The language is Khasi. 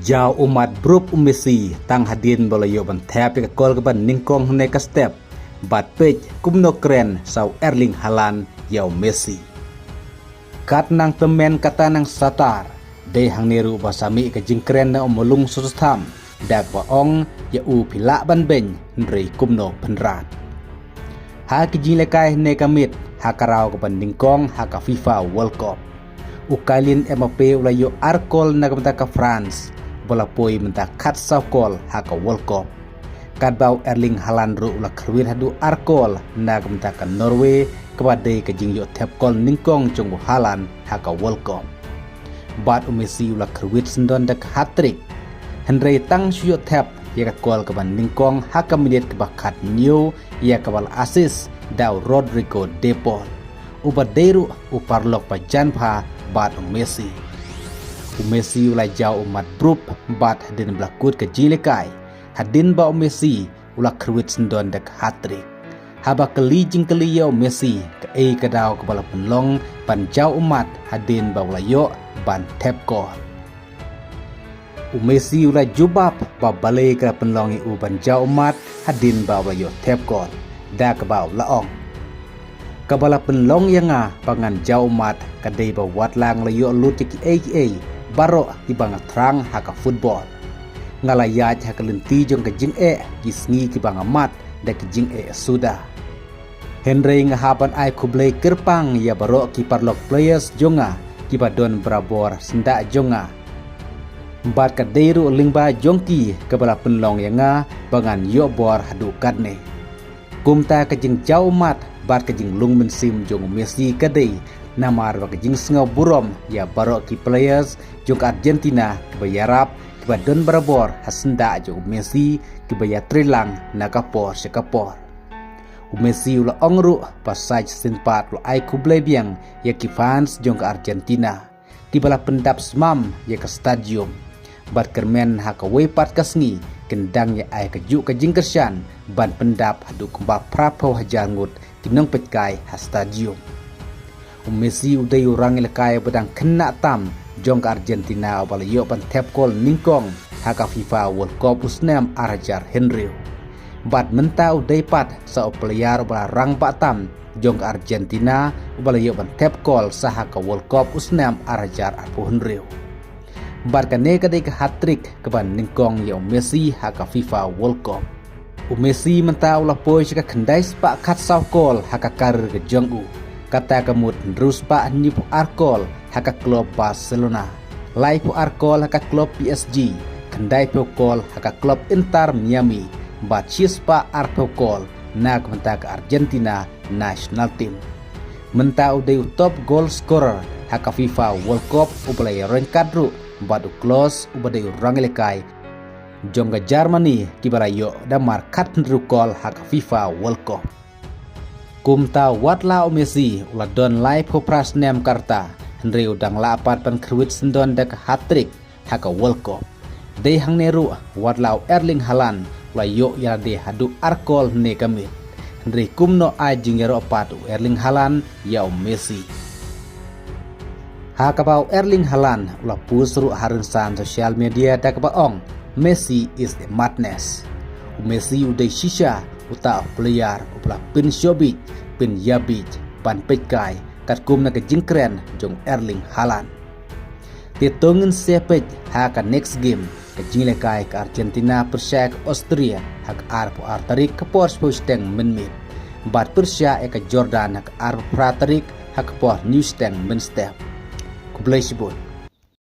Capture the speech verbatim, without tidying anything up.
Jaw ummat brup u Messi tang hadien ba la ïoh ban thep ïa ka kol kaba nyngkong hynne ka step. Bad peit kumno kren sa u Erling Haaland ïa u Messi. Kat nang tymmen kata nang satar, dei hangne ruh ba sa mih ka jingkren na u Mahlung Sostham, da kaba ong ïa u phi lah ban beiñ hynrei kumno pynran. Ha ki jingïalehkai hynne ka miet ha ka round kaba nyngkong ha ka FIFA World Cup, u Kylian Mbappe u la ïoh ar kol na ka bynta ka France ba la poi mynta khatsaw kol ha ka World Cup. Katba u Erling Haaland ruh u la kyrwit haduh ar kol na ka bynta ka Norway, kaba dei ka jingïoh thep kol nyngkong jong u Haaland ha ka World Cup. Bad u Messi u la kyrwit syndon da ka hat-trick. Hynrei tang shu ïoh thep ïa ka kol kaba nyngkong ha ka minit kaba khathynñiew, ïa kaba la assist da u Rodrigo De Paul, uba dei ruh u paralok ba jan bha bad u Messi. U Messi u la jaw ummat brup bad hadien ba la kut ka jingïalehkai, hadien ba u Messi u la kyrwit syndon da ka hat-trick. Haba kylli jingkylli ïa u Messi kaei ka daw kaba la pynlong ban jaw ummat hadien ba u la ïoh ban thep kol, u Messi u la jubab ba balei ka la pynlong ïa u ban jaw ummat hadien ba u la ïoh thep kol, da kaba u la ong: Kaba la pynlong ïa nga ba ngan jaw ummat ka dei ba wat la nga la ïoh lut ïa kiei kiei baroh kiba nga thrang ha ka football. Nga la ïaid ha ka lynti jong ka jingeh ki sngi kiba nga mad da ki jingeh suda. Hynrei nga hap ban ai khublei kyrpang ïa baroh ki paralok players jong nga kiba don barabor syndah jong nga. Bad ka dei ruh lyngba jong ki kaba la pynlong ïa nga ba ngan ïoh bor haduh katne. Kumta ka jingjaw ummat bad ka jinglung mynsiem jong u Messi ka dei namar ba ka jingsngew burom ïa baroh ki players jong ka Argentina kiba ïarap, kiba don barabor ha syndah jong u Messi, kiba ïatreilang na ka por sha ka por. U Messi u la ong ruh ba sait shisien pat u la ai khublei biang ïa ki fans jong ka Argentina, kiba la pyndap smam ïa ka stadium. Bad kyrmen ha kawei pat ka sngi kin dang ïa ai kajuh ka jingkyrshan ban pyndap haduh kumba phra phew hajar ngut ki nongpeitkai ha stadium. U Messi u dei u rangïalehkai ba dang khynnah tam jong ka Argentina uba la ïoh ban thep kol nyngkong ha ka FIFA World Cup u snem ar hajar hynriew. Bad mynta u dei pat sa u player uba la rangbah tam jong ka Argentina uba la ïoh ban thep kol sa ha ka World Cup u snem ar hajar arphew hynriew. Bad kane ka dei ka hat-trick kaba nyngkong ïa u Messi ha ka FIFA World Cup. U Messi mynta u la poi sha ka khyndai spah khatsaw kol ha ka career ka jong u. Kata ka mut hynriew spah hynñiewphew ar kol ha ka club Barcelona, laiphew ar kol ha ka club P S G, khyndaiphew kol ha ka club Inter Miami, bad shi spah arphew kol na ka bynta ka Argentina national team. Mynta u dei u top goal scorer ha ka FIFA World Cup uba la ïaroh kat ruh bad u Klose uba dei u rangïalehkai jong ka Germany kiba la ïoh da mar khathynriew kol ha ka FIFA World Cup. Kumta wat la u Messi u la don laiphew phra snem ka rta, hynrei u dang lah pat ban kyrwit syndon da ka hat-trick ha ka World Cup. Dei hangne ruh wat la u Erling Haaland u la ïoh ïa lade haduh ar kol hynne ka miet. Hynrei kumno ai jingïaroh pat u Erling Haaland ïa u Messi. Ha kaba u Erling Haaland u la post ruh ha rynsan social media da kaba ong, "Messi is a madness." U Messi u dei shisha uta u player uba la pynshong bit, pynïabit ban peitkai katkum na ka jingkren jong Erling Haaland. Te to ngin sa peit ha ka next game, ka jingïalehkai ka Argentina pyrshah ka Austria ha ka arphew ar tarik ka por shiphew shiteng mynmiet. Bad pyrshah ïa ka Jordan ha ka arphew phra tarik ha ka por hynñiew shiteng mynstep. Khublei shibun.